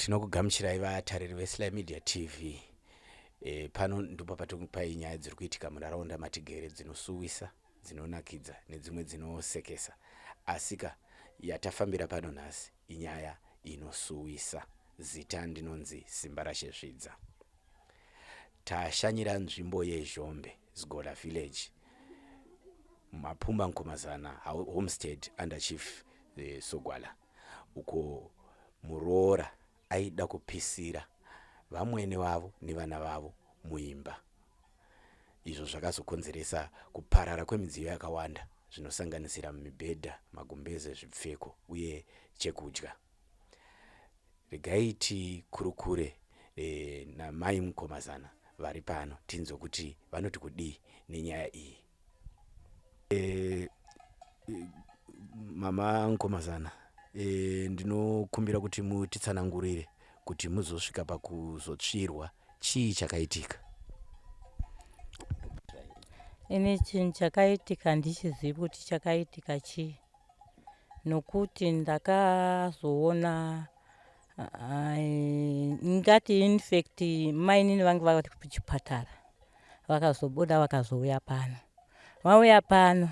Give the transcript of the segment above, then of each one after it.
Tinokugamuchirai vatariri veSly Media TV. E, pano ndipo patikupai nyaya dziri kuitika munharaunda matigere dzinosuwisa, dzinonakidza nedzimwe dzinosekesa. Asika yatafambira pano nhasi inyaya inosuwisa. Zita ndinonzi Simbarashe Zvidza. Tashanyira nzvimbo yeZhombe, Zgola Village, Mapumba Nkomazana Homestead under Chief eh, Sogwala uko muroora aida kupisira vamwene vavo nevana vavo muimba izvo zvakazokonzeresa kuparara kwemidziyo yakawanda zvinosanganisira mibhedha, magumbeze, zvipfeko uye chekudya. Regai tikurukure e, namai Mukomazana vari pano tinzwe kuti vanoti kudii nenyaya iyi. E, mama Nkomazana e, ndinokumbira kuti mutitsanangurire kuti muzosvika pakuzotsvirwa chii chakaitika. Ini chinhu chakaitika handichizivi kuti chakaitika chii nokuti ndakazoona ingati infact mainini vange vari kuchipatara vakazobuda vakazouya pano vauya pano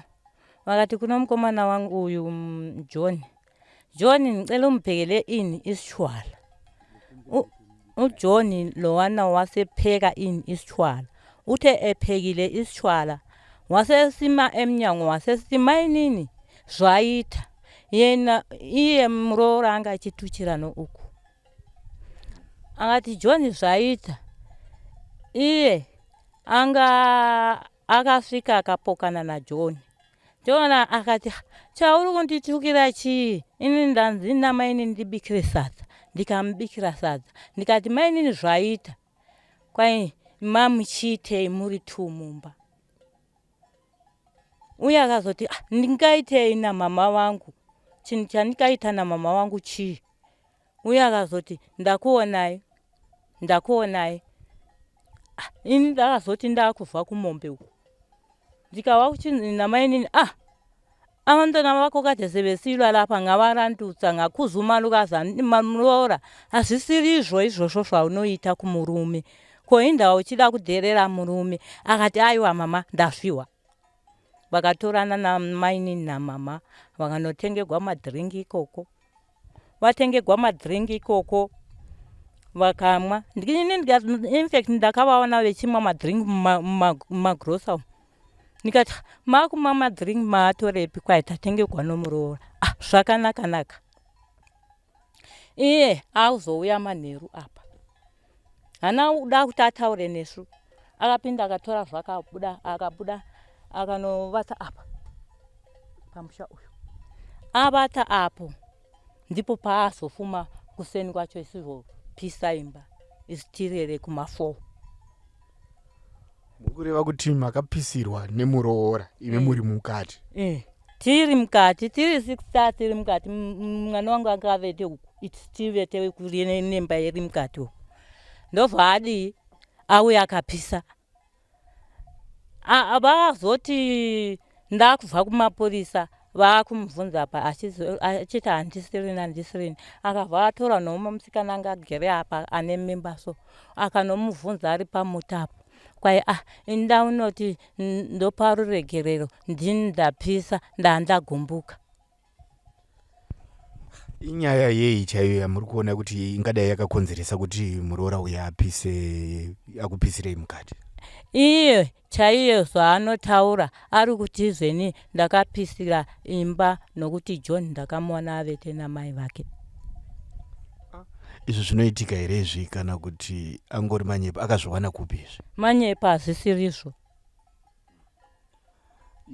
vakati kuno mukomana wangu uyu mm, John John ngicela ungibhekele ini isitshwala uJohn lowana wasepheka ini isitshwala uthe ephekile isitshwala wasesima emnyango wasesithi mainini zvaita yena iye muroora anga achituchirano uku akati John zvaita iye anga akasvika akapokana naJohn John akati chauri kunditukira chii ini ndanzi namainini ndibikire sadza ndikamubikira sadza ndikati mainini zvaita kwai mamuchiitei muri two mumba uye akazoti ah, ndingaitei namama vangu chinhu chandikaita namama vangu chii uye akazoti ndakuonai ndakuonai ah, ini ndakazoti ndakubva kumombe uku ndikawa kuchinzi namainini ah abantwana bakho kade sebesilwa lapha ngabarandutsa ngakhuza umalukazana muroora hazvisirizvo izvozvo zvaunoita kumurume ko indawa uchida kudherera murume akati aiwa mama ndazvihwa vakatorana namainini namama vakanotengegwa madhiringi ikoko vatengegwa madrink ikoko vakamwa infact ndakavaona vechimwa madrink mumagrosa umu ndikati makumwa madrink maatorepi kwai tatengegwa nomuroora ah, zvakanaka naka iye akuzouya manheru apa hana kuda kuti ataure nesu akapinda akatora zvakabuda akabuda akanovata apa pamusha uyu avata apo ndipo paazofuma kuseni kwacho isizopisa imba isitirere kuma4 Mukureva kuti makapisirwa nemuroora imi eh. muri mukati? Eh. Tiri mukati, tiri six star tiri mukati. Mwana wangu anga avete uku. It's tivete kuri nemba iri mukati uku. Ndobva adii auya akapisa. Vakazoti ndakubva kumapurisa vakumubvunza apa achiti handisirini handisirini akabva atora noumwe musikana anga agere apa ane mimba so akanomubvunza ari pamuti apo kwai ah ini ndaunoti ndopa ruregerero ndini ndapisa ndandagumbuka Inyaya yei chaiyo yamuri kuona kuti ingadai yakakonzeresa kuti muroora uya apise akupisirei mukati? Iye chaiye zvaanotaura ari kuti izveni ndakapisira imba nokuti John ndakamuwana avete namai vake. Izvi zvinoitika here izvi kana kuti angori manyepo akazviwana kupi izvi? Manyepo hazisirizvo.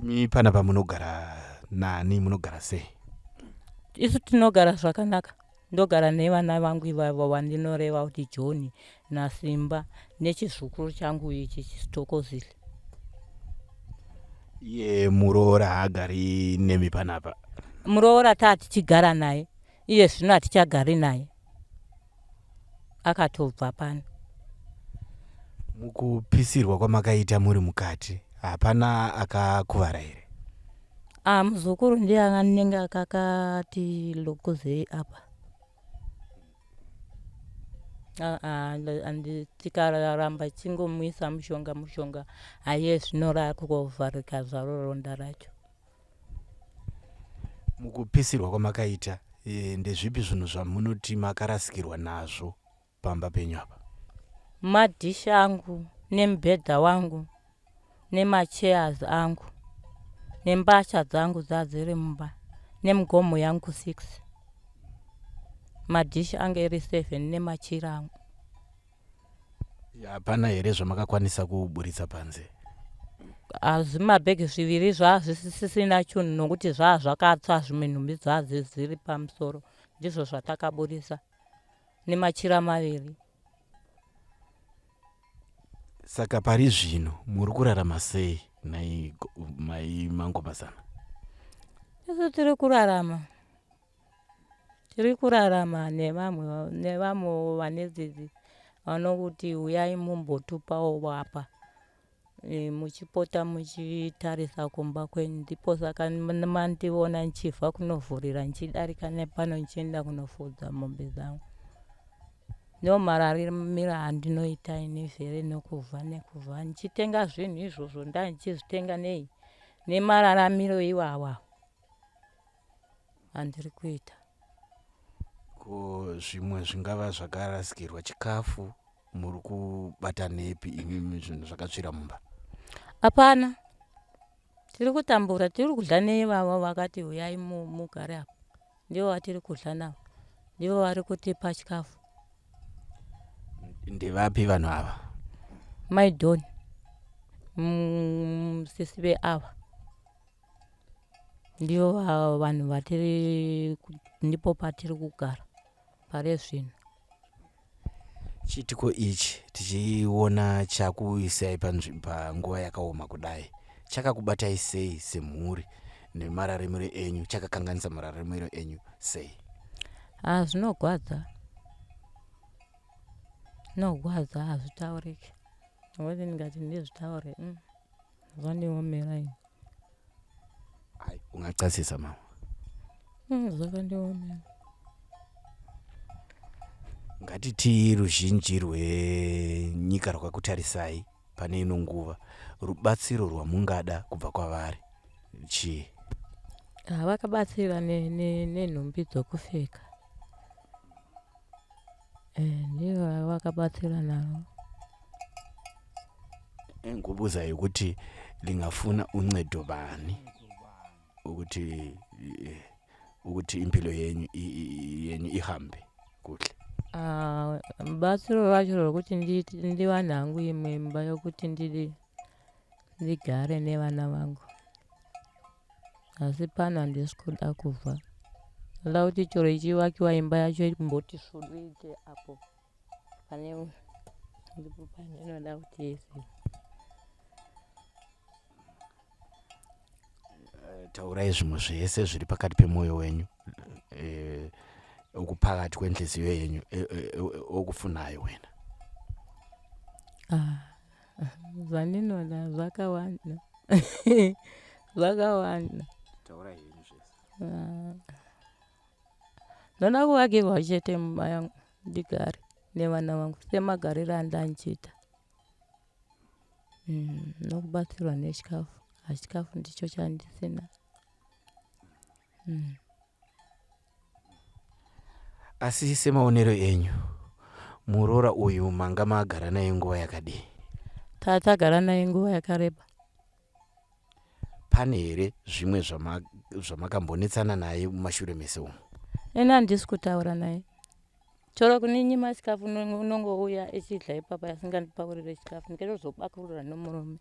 Imi panapa munogara nani munogara sei? Isu tinogara zvakanaka ndogara nevana vangu ivavo vandinoreva kuti John naSimba nechizukuru changu ichi chisitokozile. Iye muroora haagari nemi panapa? Muroora taa tichigara naye iye zvino hatichagari naye akatobva pano. Mukupisirwa kwamakaita muri mukati hapana akakuvara here? Ah, muzukuru ndiye anenge akakati lokuzei apa. Tikaramba tichingomuisa mushonga mushonga haiye zvino rakungovharika zvaro ronda racho. Mukupisirwa kwamakaita e, ndezvipi zvinhu zvamunoti makarasikirwa nazvo pamba penyu apa? Madhishi angu nemubhedha wangu nemachairs angu nembatya dzangu dzadziri mumba nemigomo yangu 6 madhishi ange iri 7 nemachira angu. Hapana here zvamakakwanisa kuburitsa panze? Zvimabhegi zviviri zvazvisisina chunhu nokuti zvaa zvakatsva zvimwe nhumbi dzadzi dziri pamusoro ndizvo zvatakaburitsa nemachira maviri. Saka pari zvino muri kurarama sei nhai mai Mangomazana? Isu tiri kurarama tiri kurarama nevamwe nevamwewo vane dzidzi vanokuti uyai mumbotupawo apa e, muchipota muchitarisa kumba kwenyu ndipo saka mandiona ndichibva kunovhurira ndichidarika nepano ndichienda kunofudza mombe dzangu ndo mararamiro andinoita ini zvere nekubva nekubva ndichitenga zvinhu izvozvo ndandichizvitenga nei nemararamiro iwawa andiri kuita ko zvimwe zvingava zvakarasikirwa chikafu muri kubata nepi imimi zvinhu zvakatsvira mumba hapana tiri kutambura tiri kudya neivavo vakati huyai mugare apa ndivo vatiri kudya navo ndivo vari kutipa chikafu ndevapi vanhu ava maidoni sisi veava ndivo vanhu vatiri ndipo patiri kugara pari zvino. Chiitiko ichi tichiona chakuisai panguva yakaoma kudai chakakubatai sei semhuri nemararamiro enyu chakakanganisa mararamiro enyu sei? Ah, zvinogwadza zvinogwadza hazvitauriki nokuti ndingati ndizvitaure mm. Zvandiomera ini. Hayi, ungacasisa mama. Zvakandiomera. Ngatiti ruzhinji rwenyika rwakakutarisai pane ino nguva, rubatsiro rwamungada kubva kwavari chii? Ah, vakabatsira nenhumbi dzokupfeka. Eh, ndivo vakabatsira navo. Engikubuza ukuthi lingafuna uncedo bani ukuthi eh, ukuthi impilo yenyu yenyu ihambe kuhle. Ah, batsiro racho rokuti ndiwane hangu imwe imba yokuti ndidi ndigare nevana vangu asi pano handisi kuda kubva ndoda kuti chero ichivakiwa imba yacho imboti svudu ite apo pane ndipo pandinoda kuti izi eh, taurai zvimwe zvese zviri pakati pemwoyo wenyu eh, okuphakathi kwenhliziyo yenyu eh, okufunayo wena ah, zvandinoda zvakawanda zvakawanda taurai henyu zvese ah. Ndoda kuvakirwa chete mumba yangu ndigare nevana vangu semagariro andandichiita. Mm, nokubatsirwa nechikafu hachikafu ndicho chandisina. Mm. Asi semaonero enyu muroora uyu manga magara naye nguva yakadii? Tatagara naye nguva yakareba. Pane here zvimwe zvamakambonetsana naye mumashure mese umu? Ini handisi kutaura naye. Chero kuninyima chikafu unongouya echidya ipapa asingandipakurire chikafu ndikatozopakurira nomurume.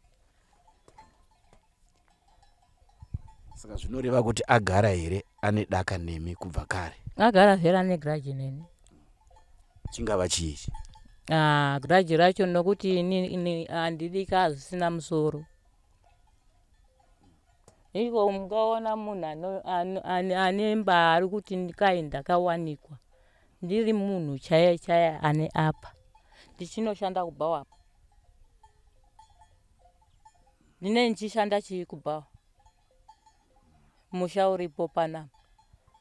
Saka zvinoreva kuti agara here ane daka nemi kubva kare? Agara here ane grudge neni. Chingava chii? Ah, grudge racho nokuti ini handidi ka zvisina musoro. Iko mukaona munhu ane mba ari kuti kai ndakawanikwa ndiri munhu chaiye chaiye ane apa ndichinoshanda kubhawa apa ndine ndichishanda chii kubhawa musha uripo panapa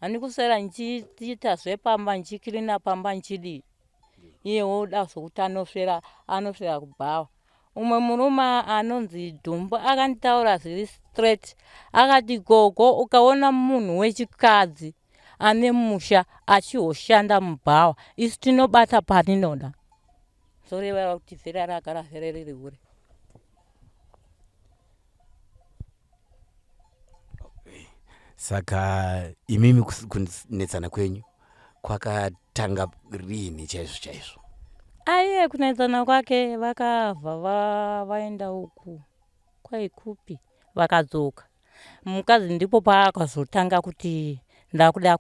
handi kuswera ndichiita zvepamba ndichikirina pamba ndichidii. Iye woda zvokuti anoswera anoswera kubhawa. Umwe murume anonzi Dhumbu akanditaura zviri straight akati gogo ukaona munhu wechikadzi ane musha achihoshanda mubhawa isu tinobata patinoda. Zvoreva kuti zera ragara vhere riri hure. Saka imimi kunetsana kwenyu kwakatanga riini chaizvo chaizvo? Aiye kunetsana kwake vakabva vaenda uku kwaikupi vakadzoka. Mukadzi ndipo paakazotanga kuti ndakuda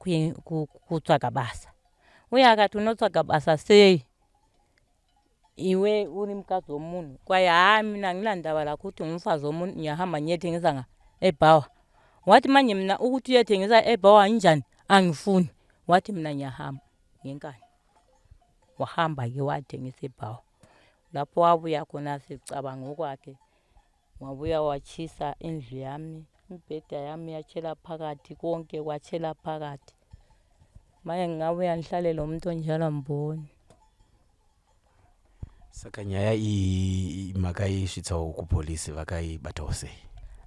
kutsvaga basa. Uye akati unotsvaga basa sei iwe uri mukadzi womunhu kwaye haa mina anginandaba lakho ukuthi ngumfazi womuntu ngiyahamba ngiyethengisa nga ebhawa wathi manje mina ukuthi uyethengisa ebhawa njani angifuni wathi mina ngiyahamba ngenkani wahamba-ke wathengisa ebhawa lapho wabuya khona sicabanga okwakhe wabuya watshisa indlu yami imibheda yami yatshela phakathi konke kwatshela phakathi maye ngingabuya ngihlale lo muntu onjalo mboni Saka nyaya iyi makaisvitsawo kupolisi vakaibatawo sei?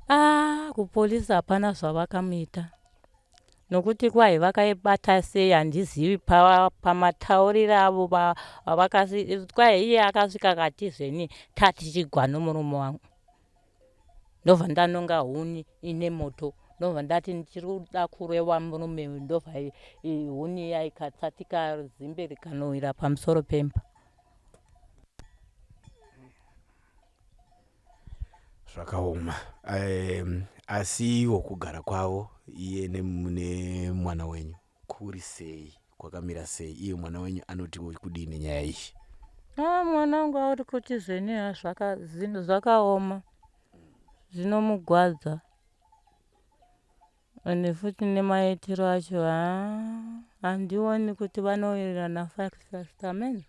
Ah, kupolisi hapana zvavakamuita nokuti kwahi vakaibata sei handizivi pamatauriro avo kwahi iye akasvika akati zveni tatichigwa nomurume wangu ndobva ndanonga huni ine moto ndobva ndati ndiri kuda kurewa murume uyu ndobva huni iya ikatsatika zimbe rikanowira pamusoro pemba. Zvakaoma um, asi ivo kugara kwavo iye nemwana wenyu kuri sei kwakamira sei iye mwana wenyu anoti kudii nenyaya iyi? Ah, mwana wangu auri kuti zveni zvinhu zvakaoma zvinomugwadza ende futi nemaitiro acho haa handioni kuti vanowirirana fast fast amen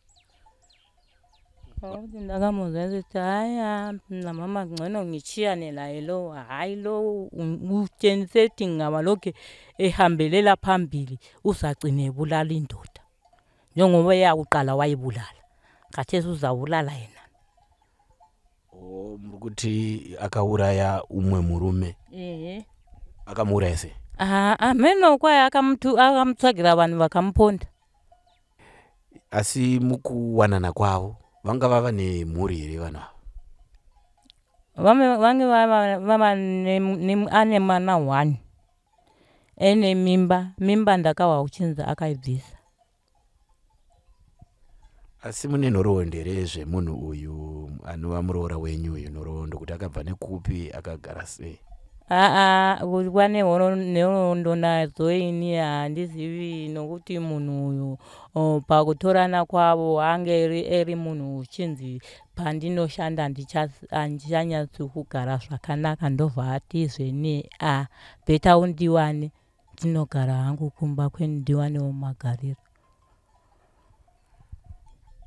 ngokuti ndakamuzwa esithi hayi namama ngcono ngitshiyane laye lo hayi lo utshengise ethi ngingaba lokhe ehambelela phambili uzacine ebulala indoda njengoba eyakuqala wayibulala khathesi uzabulala yena Oh, muri kuti akauraya umwe murume ehe akamuuraya sei ameno kwai akamutsvagira vanhu vakamuponda asi mukuwanana kwavo vanga vava nemhuri here vanhu ava vange vava ane mwana one ene mimba mimba ndakahwa kuchinzi akaibvisa Asi mune nhoroondo here yezvemunhu uyu anova muroora wenyu uyu nhoroondo kuti akabva nekupi akagara sei? Aa kuva nenhoroondo nadzo ini handizivi nokuti munhu uyu pakutorana kwavo ange eri munhu uchinzi pandinoshanda handichanyatsi kugara zvakanaka ndobva ati zveni a bheta undiwane Ndinogara hangu kumba kwenyu ndiwanewo magariro.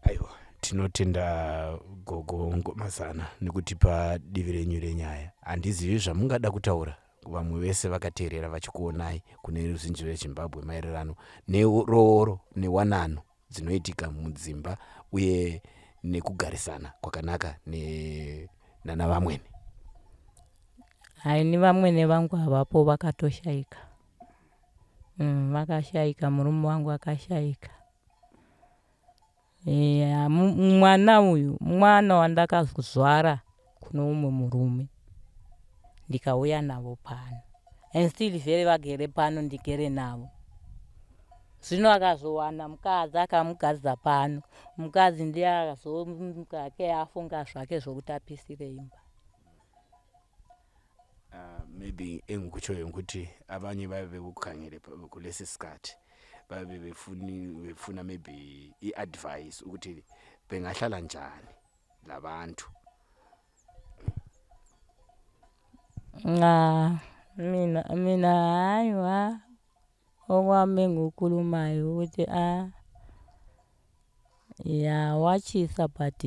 Aiwa, tinotenda gogo Ngomazana nekutipa divi renyu renyaya. Handizivi zvamungada kutaura kuvamwe vese vakateerera vachikuonai kune ruzhinji rweZimbabwe maererano nerooro newanano dzinoitika mudzimba uye nekugarisana kwakanaka nana vamwene. Haini vamwene vangu havapo vakatoshaika. Mm, vakashaika murume wangu akashaika. Yeah, mwana uyu mwana wandakazvara kune umwe murume ndikauya navo pano and still vele vagere pano ndigere navo zvino akazowana mukadzi akamugadza pano mukadzi ndiye akazomuka ake afunga zvake zvokuti apisire imba Maybe engikutshoyo ukuthi abanye babe bekukhangele kulesi sikhathi babe befuni befuna maybe i-advice ukuthi bengahlala njani labantu. Nca mina mina hayi wa okwami engikukhulumayo ukuthi a ya watshisa but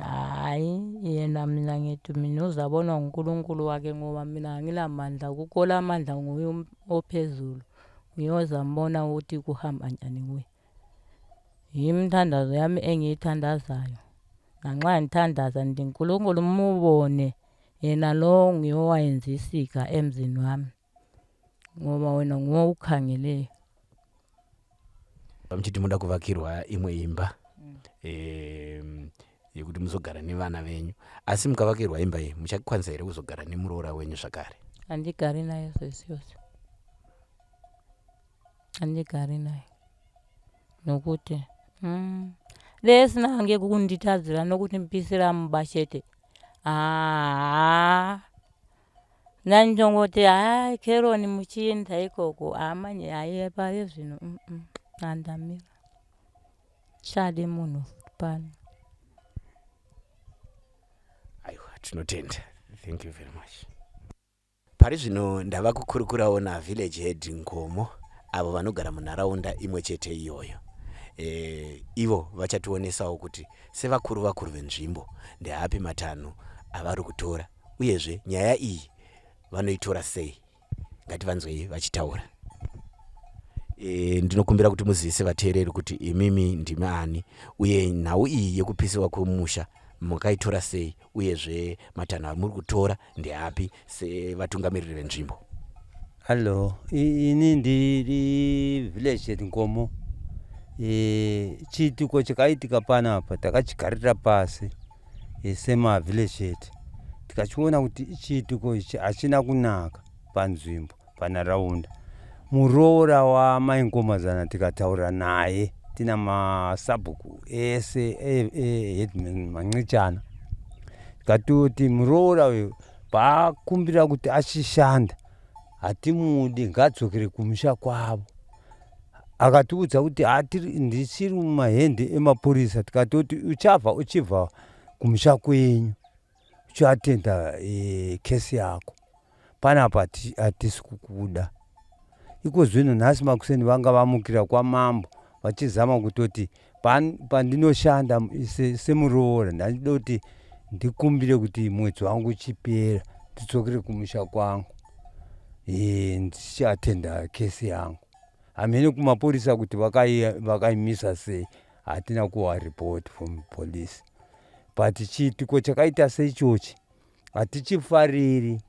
hayi yena mina ngithi mina uzabonwa nguNkulunkulu wakhe ngoba mina angilamandla kukho olamandla nguye ophezulu nguye ozambona ukuthi kuhamba njani kuye. Yimithandazo yami engiyithandazayo. Nanxa ngithandaza ndithi Nkulunkulu mubone yena lo nguye owayenza isiga emzini wami ngoba wena nguwe owukhangeleyo. Muchiti munoda kuvakirwa imwe imba yekuti muzogara nevana venyu asi mukavakirwa imba iyi muchakwanisa here kuzogara nemuroora wenyu zvakare? Handigari naye zvesiyose, handigari naye nokuti dai asina hange kunditadzira nokundipisira mumba chete haa ndandongoti haa keroni muchienda ikoko haa manje haiya pari zvino handamira chade munhu pano. Aiwa, tinotenda. Thank you very much. Pari zvino ndava kukurukurawo navillage head Nkomo avo vanogara munharaunda imwe chete iyoyo. E, ivo vachationesawo kuti sevakuru vakuru venzvimbo ndeapi matanho avari kutora uyezve nyaya iyi vanoitora sei. Ngativanzwei vachitaura. E, ndinokumbira kuti muzivise vateereri kuti imimi ndimi ani uye nhau iyi yekupisiwa kwemusha makaitora sei uyezve matanho amuri kutora ndeapi sevatungamiriri venzvimbo. Hallo, ini ndiri village head Nkomo. E, chiitiko chakaitika panapa takachigarira pasi e, sema village head tikachiona kuti chiitiko ichi hachina kunaka panzvimbo panharaunda. Muroora wamai Nkomazana tikataura naye tina masabhuku ese eheadman Manxichana tikatoti muroora uyu paakumbira kuti achishanda hatimudi ngaadzokere kumusha kwavo. Akatiudza kuti ndichiri mumahende emapurisa tikatoti uchabva uchibva kumusha kwenyu uchiatenda e, kesi yako panapa hatisi kukuda. Iko zvino nhasi makuseni vanga vamukira kwamambo vachizama kutoti pandinoshanda semuroora ndandida kuti ndikumbire kuti mwedzi wangu uchipera ndidzokere kumusha kwangu e, ndichiatenda kesi yangu. Hamene kumapurisa kuti vakaimisa sei hatina kuwa report from police but chiitiko chakaita seichochi hatichifariri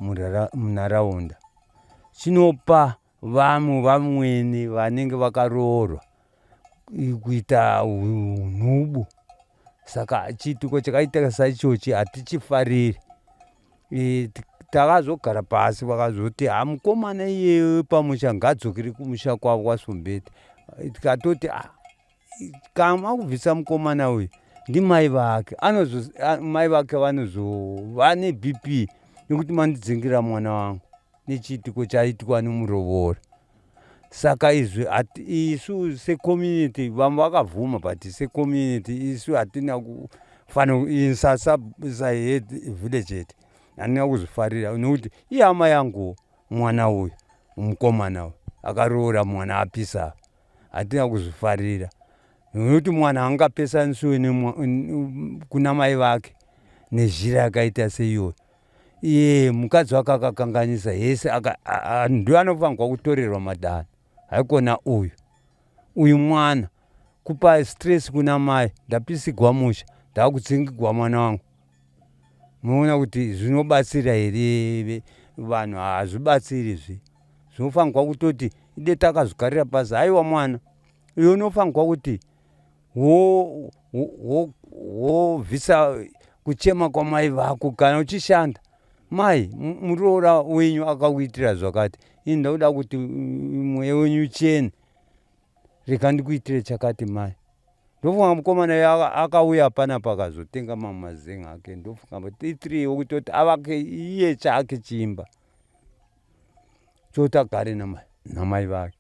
munharaunda. Chinopa vamwe vamweni vanenge vakaroorwa kuita unhubu saka chiitiko chakaita saichochi hatichifariri. E, takazogara pasi vakazoti ha mukomana iyeyo pamusha ngadzokere kumusha kwavo kwaSombete. Tikatoti kama kubvisa mukomana uyu ndimai vake anozo mai vake vanozova neBP nekuti mandidzingira mwana wangu nechiitiko chaitwa nemurovora. Saka izvi isu secommunity vamwe vakabvuma but secommunity isu hatina kufanira sahead village head handina kuzvifarira nekuti ihama yangu mwana uyu mukomana uyu akaroora mwana apisa hatina kuzvifarira nekuti mwana angapesanisiwe kuna mai vake nezhira yakaita seiyoyo. Iye mukadzi wake akakanganisa yese ndiye anofanirwa kutorerwa madanho haikona uyu uyu mwana kupa stress kuna mai ndapisigwa musha ndakudzingigwa mwana wangu. Munoona kuti zvinobatsira here vanhu? Hazvibatsiri zve. Zvinofanirwa kutoti ide takazvigarira pasi haiwa mwana iwe unofanirwa kuti wobvisa kuchema kwamai vako kana uchishanda. Mai muroora wenyu akakuitira zvakati ini ndakuda kuti mweya wenyu uchene rega ndikuitire chakati mai. Ndofunga mukomana akauya panapa akazotenga mamwe mazen'e ake ndofunga T3 wekutoti avake iye chake chimba choti agare namai vake.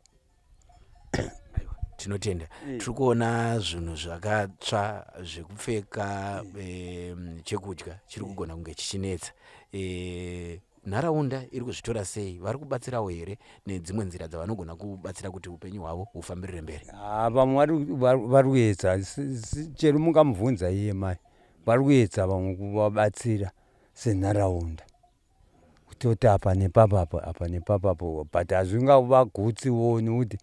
Tinotenda. Tiri kuona zvinhu zvakatsva zvekupfeka, chekudya chiri kugona kunge chichinetsa. E, nharaunda iri kuzvitora sei? Vari kubatsirawo here nedzimwe nzira dzavanogona kubatsira kuti upenyu hwavo hufambirire mberi? Vamwe vari kuedza chero mungamubvunza iye mai vari kuedza vamwe kuvabatsira senharaunda kutoti apa nepapapo apa nepapapo but hazvingavagutsiwo nekuti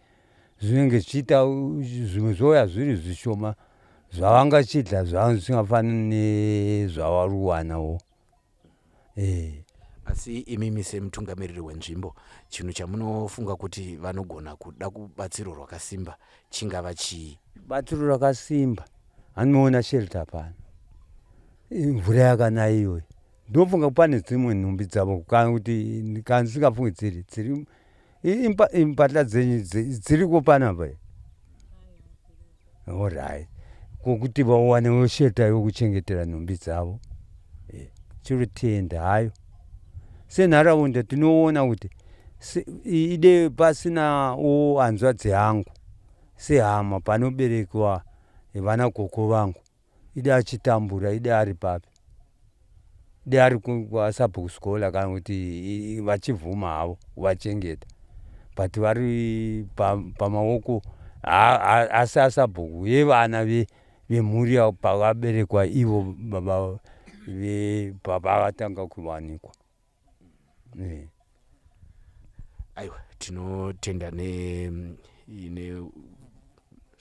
Zvinenge zvichiita zvimwe zvouya zviri zvishoma zvavangachidla zvanga zvisingafanani nezvavari kuwanawo. Eh. Asi imimi semutungamiriri wenzvimbo, chinhu chamunofunga kuti vanogona kuda kubatsiro rwakasimba chingava chii? Batsiro rakasimba anoona shelter pano, mvura yakanaya iyoyi ndofunga pane dzimwe nhumbi dzavo kana kuti kana ndisingafungi dziri dziri impahla dzenyu dziriko panapa orit kokuti vawanewo shelter yokuchengetera nhumbi dzavo eh, chirotenda hayo senharaunda tinoona kuti ide pasinawo hanzvadzi yangu sehama panoberekwa vana gogo vangu ide achitambura ide ari papi ide ari kwasabhuku scholar kana kuti vachivhuma havo kuvachengeta but vari pamaoko asi asabhuku yevana vemhuri pakaberekwa ivo baba pavakatanga kuwanikwa. Eh. Aiwa, tinotenda ne ne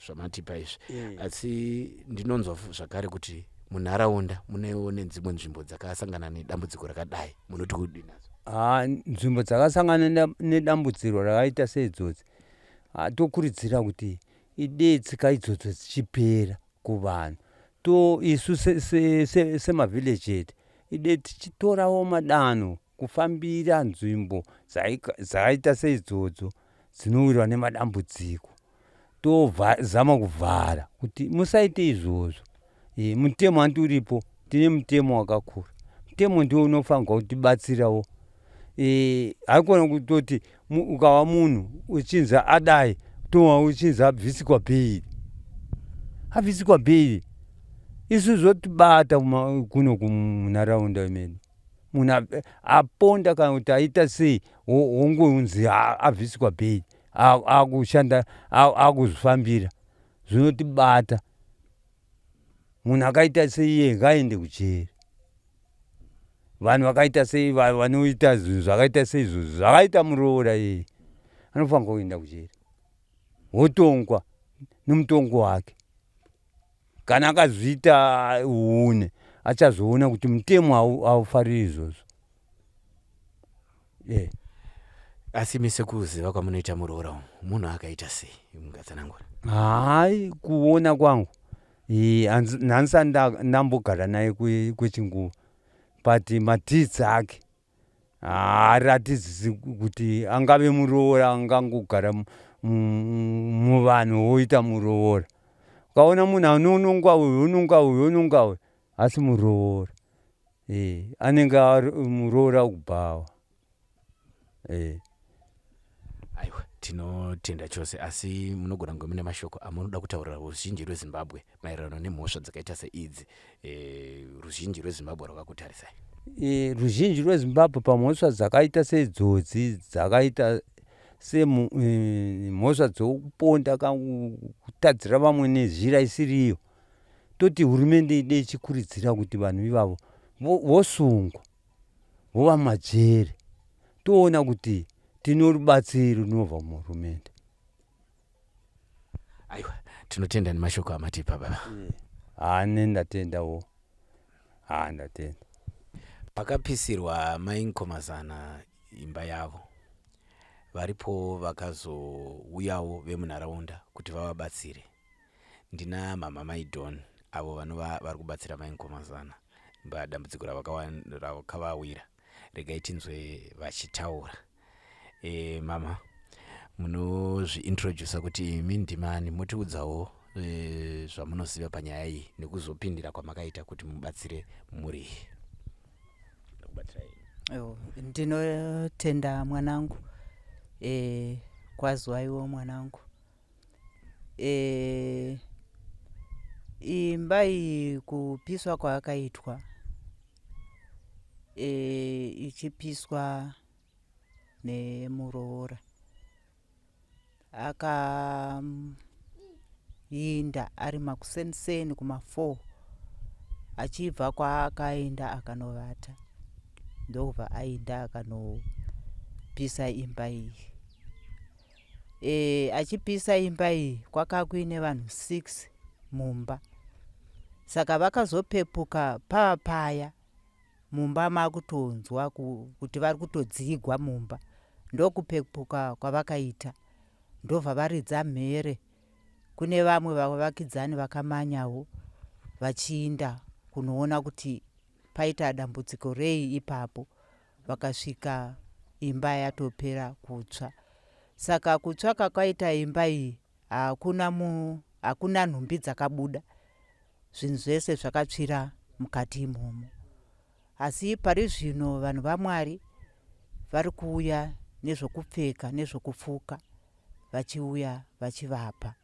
zvamatipa izvi eh. Asi ndinonzwa zvakare kuti munharaunda munewo nedzimwe nzvimbo dzakasangana nedambudziko rakadai, munoti kudii nadzo? Ah, nzvimbo dzakasangana nedambudziko rakaita seidzodzi, ah, tokurudzira kuti idee tsika idzodzo dzichipera kuvanhu to isu semavillage se, se, edu ide tichitorawo madanho kufambira nzvimbo dzakaita seidzodzo dzinowirwa nemadambudziko tozama kuvhara kuti musaite izvozvo e, mutemo hanti uripo tine mutemo wakakura mutemo ndiwo unofanirwa kutibatsirawo e, haikona kutoti ukava munhu uchinzi adai towa uchinzi abvisikwa bheiri abvisikwa bheiri isu zvotibata kuno kumunharaunda imene munhu aponda kana kuti aita sei wongonzi abvisikwa bheiri akushanda akuzvifambira zvinotibata munhu akaita seiye ngaaende kujeri vanhu vakaita sei vanoita zvinhu zvakaita seizvozvo zvakaita muroora iyeye anofanirwa kuenda kujeri wotongwa nemutongo wake kana akazviita une achazoona kuti mutemo haufariri izvozvo yeah. Asi imi sekuziva kwamunoita muroora umu munhu akaita sei mungatsanangura? Hayi, kuona kwangu nhanisa ndambogara naye kwechinguva but matits ake haaratidzi kuti angave muroora angangogara muvanhu woita muroora. Ukaona munhu anononga uyu ononga uyu ononga uyu asi muroora e, anenge muroora kubhawa e. Aiwa, tinotenda chose asi munogona kunge mune mashoko amunoda kutaurira ruzhinji rweZimbabwe maererano nemhosva dzakaita seidzi e, ruzhinji rweZimbabwe rwakakutarisai. E, ruzhinji rweZimbabwe pamhosva dzakaita seidzodzi dzakaita semhosva e, dzokuponda kutadzira vamwe nezhira isiriyo toti hurumende ide ichikurudzira kuti vanhu ivavo vosungwa vova majeri toona kuti tino rubatsiro runobva muhurumende. Aiwa, tinotenda nemashoko amatipa baba. Haa, ne ndatendawo, haa ndatenda. Pakapisirwa mai Nkomazana imba yavo, varipo vakazouyawo vemunharaunda kuti vavabatsire. Ndina mhamha mai Don avo vanova vari kubatsira mai Nkomazana padambudziko rakavawira. Regai tinzwe vachitaura. E, mama munozviintrodusa kuti imi ndimani motiudzawo e, zvamunoziva panyaya iyi nekuzopindira kwamakaita kuti mubatsire mhuri iyi. Ndinotenda mwanangu e, kwaziwaiwo mwanangu E, imba iyi kupiswa kwaakaitwa e, ichipiswa nemuroora akainda ari makuseniseni kuma4 achibva kwaakaenda akanovata ndokubva ainda akanopisa imba iyi. E, achipisa imba iyi kwaka kuine vanhu 6 mumba saka vakazopepuka pava paya mumba makutonzwa kuti vari kutodzigwa mumba ndokupepuka kwavakaita ndobva varidza mhere kune vamwe vavakidzani vakamanyawo vachiinda kunoona kuti paita dambudziko rei ipapo vakasvika imba yatopera kutsva saka kutsva kwakaita imba iyi hakuna mu hakuna nhumbi dzakabuda zvinhu zvese zvakatsvira mukati imomo asi pari zvino vanhu vamwari vari kuuya nezvokupfeka nezvokupfuka vachiuya vachivapa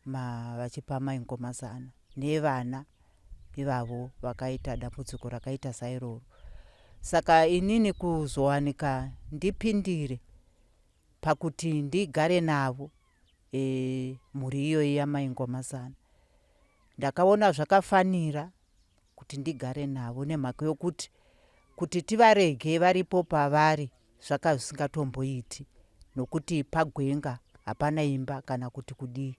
ma vachipa mainkomazana nevana ivavo vakaita dambudziko rakaita sairoro saka inini kuzowanika ndipindire pakuti ndigare navo e, mhuri iyoyi yamaingomazana ndakaona zvakafanira kuti ndigare navo nemhaka yokuti kuti tivarege varipo pavari zvaka zvisingatomboiti nokuti pagwenga hapana imba kana kuti kudii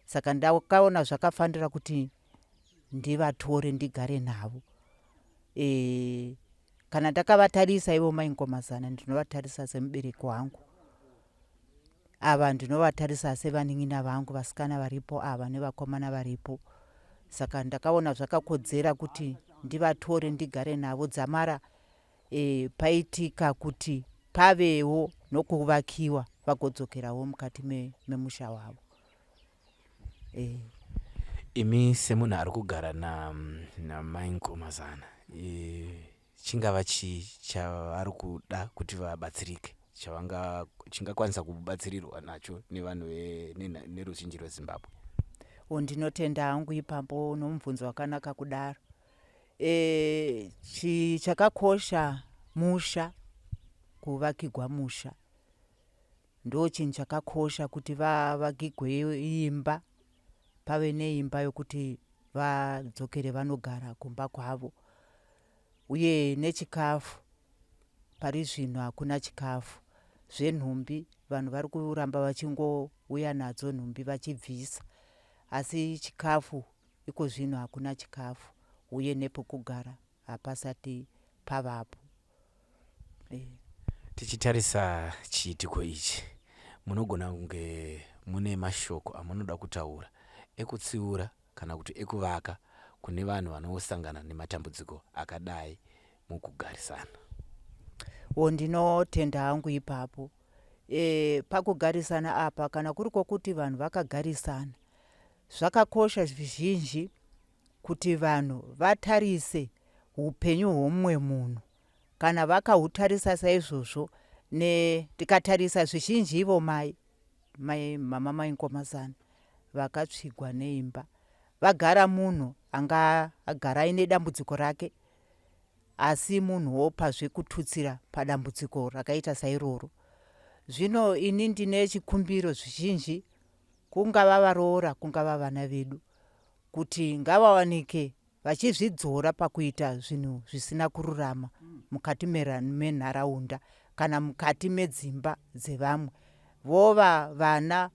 saka ndakaona zvakafanira kuti ndivatore ndigare navo e, kana ndakavatarisa ivo mainkomazana ndinovatarisa semubereki wangu ava ndinovatarisa sevanin'ina vangu vasikana varipo ava nevakomana varipo saka ndakaona zvakakodzera kuti ndivatore ndigare navo dzamara e, paitika kuti pavewo nokuvakiwa vagodzokerawo mukati memusha wavo e. Imi semunhu ari kugara namai Nkomazana e, chingava chii chavari kuda kuti vabatsirike chavanga chingakwanisa kubatsirirwa nacho nevanhu neruzhinji rweZimbabwe? O, ndinotenda hangu ipapo nomubvunzo wakanaka kudaro. E, chi chakakosha musha kuvakigwa musha ndochinhu chakakosha kuti vavakigwe imba pave neimba yokuti vadzokere vanogara kumba kwavo uye nechikafu pari zvino hakuna chikafu zvenhumbi vanhu vari kuramba vachingouya nadzo nhumbi vachibvisa asi chikafu iko zvino hakuna chikafu uye nepokugara hapasati pavapo e. Tichitarisa chiitiko ichi munogona kunge mune mashoko amunoda kutaura ekutsiura kana kuti ekuvaka kune vanhu vanosangana nematambudziko akadai mukugarisana. O ndinotenda hangu ipapo e, pakugarisana apa kana kuri kwokuti vanhu vakagarisana zvakakosha zvizhinji kuti vanhu vatarise upenyu hwomumwe munhu kana vakahutarisa saizvozvo ne tikatarisa zvizhinji ivo mai mai mama mai Nkomazana vakatsvigwa neimba vagara munhu anga agara aine dambudziko rake asi munhu wopa zvekututsira padambudziko rakaita sairoro zvino ini ndine chikumbiro zvizhinji kungava varoora kungava vana vedu kuti ngavawanike vachizvidzora pakuita zvinhu zvisina kururama mukati menharaunda kana mukati medzimba dzevamwe vova vana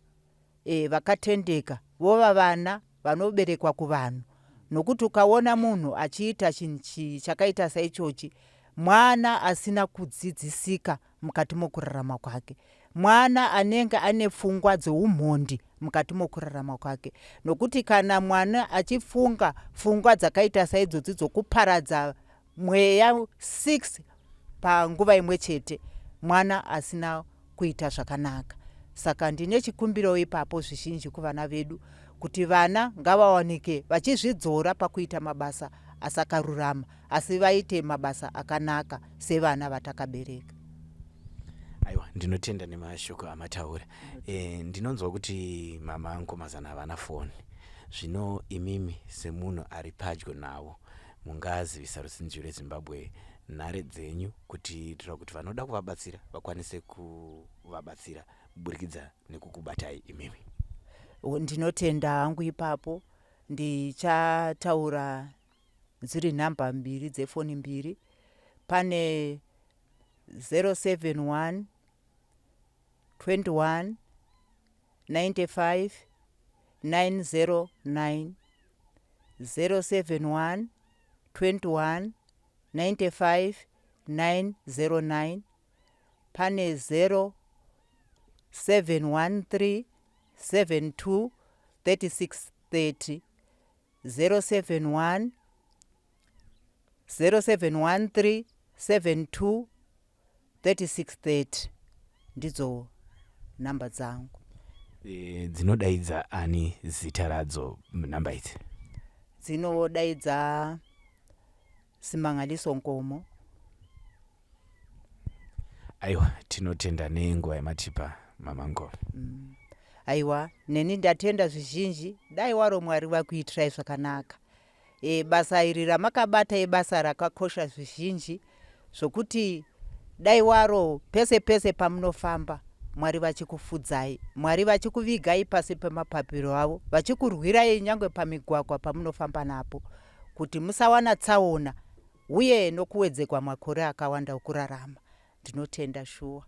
e, vakatendeka vova vana vanoberekwa kuvanhu nokuti ukaona munhu achiita chinhu chakaita saichochi mwana asina kudzidzisika mukati mokurarama kwake mwana anenge ane pfungwa dzeumhondi mukati mokurarama kwake nokuti kana mwana achifunga pfungwa dzakaita saidzodzi dzokuparadza mweya 6 panguva imwe chete mwana asina kuita zvakanaka saka ndine chikumbiro ipapo zvizhinji kuvana vedu kuti vana ngavawanike vachizvidzora pakuita mabasa asakarurama asi vaite mabasa akanaka sevana vatakabereka. Aiwa, ndinotenda nemashoko amataura. E, ndinonzwa kuti mama Nkomazana havana foni. Zvino imimi semunhu ari padyo navo mungazivisa ruzhinji rweZimbabwe nhare dzenyu kutiitira kuti vanoda kuvabatsira vakwanise kuvabatsira kuburikidza nekukubatai imimi. Ndinotenda hangu ipapo ndichataura dziri nhamba mbiri dzefoni mbiri pane 071 21 95 909 071 21 95 909 pane 0713 72 36 30 071 0713 72 3630 ndidzo nhamba dzangu. E, dzinodaidza ani zita radzo nhamba idzi? Dzinodaidza Simangaliso Nkomo. Aiwa, tinotenda nenguva yamatipa mama Nkomo. Aiwa, neni ndatenda zvizhinji. Dai waro Mwari vakuitirai zvakanaka. E, basa iri ramakabata ibasa rakakosha zvizhinji zvokuti dai waro pese pese pamunofamba Mwari vachikufudzai, Mwari vachikuvigai pasi pemapapiro avo, vachikurwirai nyange pamigwagwa pamunofamba napo kuti musawana tsaona uye nokuwedzegwa makore akawanda okurarama. Ndinotenda shuwa.